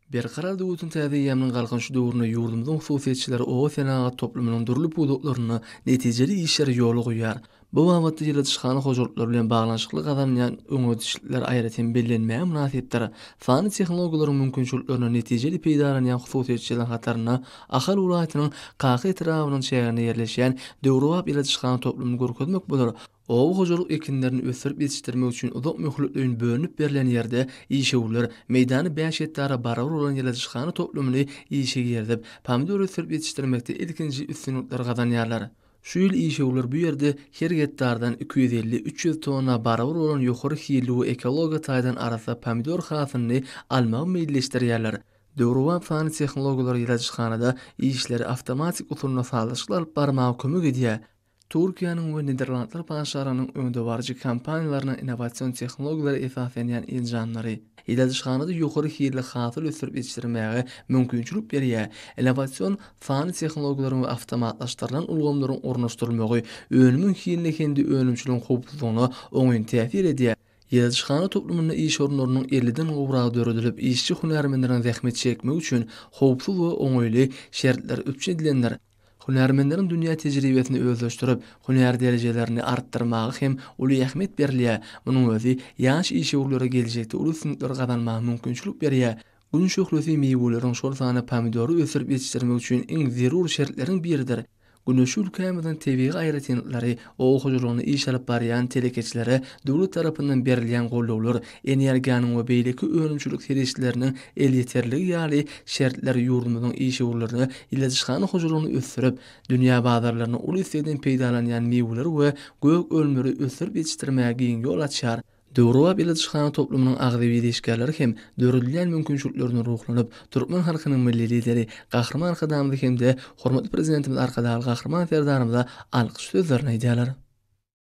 Berkarar döwletiň täze eýýamynyň Galkynyşy döwründe ýurdumyzyň hususyýetçileri oba senagat toplumynyň dürli pudaklarynda netijeli işleri ýola goýýar. Bu babatda ýyladyşhana hojalyklary bilen baglanyşykly gazanylýan öňegidişlikler aýratyn bellenmäge mynasypdyr. Sanly tehnologiýalaryň mümkinçiliklerinden netijeli peýdalanýan hususyýetçileriň hatarynda Ahal welaýatynyň Kaka etrabynyň çäginde ýerleşýän döwrebap ýyladyşhana toplumyny görkezmek bolar. Oba hojalyk ekinlerini ösdürip ýetişdirmek üçin uzak möhletleýin bölünip berlen ýerde işewürler meýdany bäş gektara barabar bolan ýyladyşhana toplumyny işe girizip, pomidor ösdürip ýetişdirmekde ilkinji üstünlikleri gazanýarlar. Şu ýyl işewürler bu ýerde her gektardan 250, 300 tonna barabar bolan ýokary hilli we ekologiýa taýdan arassa pomidor hasylyny almagy meýilleşdirýärler. Döwrebap sanly tehnologiýalar ýyladyşhanada işleri awtomatik usulynda sazlaşykly alyp barmaga kömek edýär. Türkiýäniň we Niderlandlar Patyşalygynyň öňdebaryjy kompaniýalarynyň innowasion tehnologiýalara esaslanýan enjamlary ýyladyşhanada ýokary hilli hasyl ösdürip ýetişdirmäge mümkinçilik berýär. Innowasion sanly tehnologiýalaryň we awtomatlaşdyrylan ulgamlaryň ornaşdyrylmagy önümiň hiline hem-de önümçiligiň howpsuzlygyna oňyn täsir edýär. Ýyladyşhana toplumynda iş orunlarynyň elliden gowragy döredilip, işçi-hünärmenleriň zähmet çekmegi üçin howpsuz we oňaýly şertler üpjün edilendir. Hünärmenleriň dünýä tejribesini özleşdirip, hünär derejelerini artdyrmaga hem uly ähmiýet berilýär. Munuň özi ýaş işewürlere geljekde uly üstünlikleri gazanmaga mümkinçilik berýär. Gün şöhlesi miweleriň, şol sanda pomidory ösdürip ýetişdirmek üçin iň zerur şertleriň biridir. Güneşli ülkämiziň tebigy aýratynlyklary, oba hojalygynda iş alyp barýan telekeçilere döwlet tarapyndan berilýän goldawlar, energiýanyň we beýleki önümçilik serişdeleriniň elýeterligi ýaly şertler ýurdumyzyň işewürlerine ýyladyşhana hojalygyny ösdürip, dünýä bazarlarynda uly islegden peýdalanýan miweleri we gök önümleri ösdürip ýetişdirmäge giň ýol açýar. Döwrebap ýyladyşhana toplumynyň agzybir işgärleri hem döredilýän mümkinçiliklerden ruhlanyp, türkmen halkynyň Milli Lideri Gahryman Arkadagymyza hem-de hormatly Prezidentimiz Arkadagly Gahryman Serdarymyza alkyş sözlerini aýdýarlar.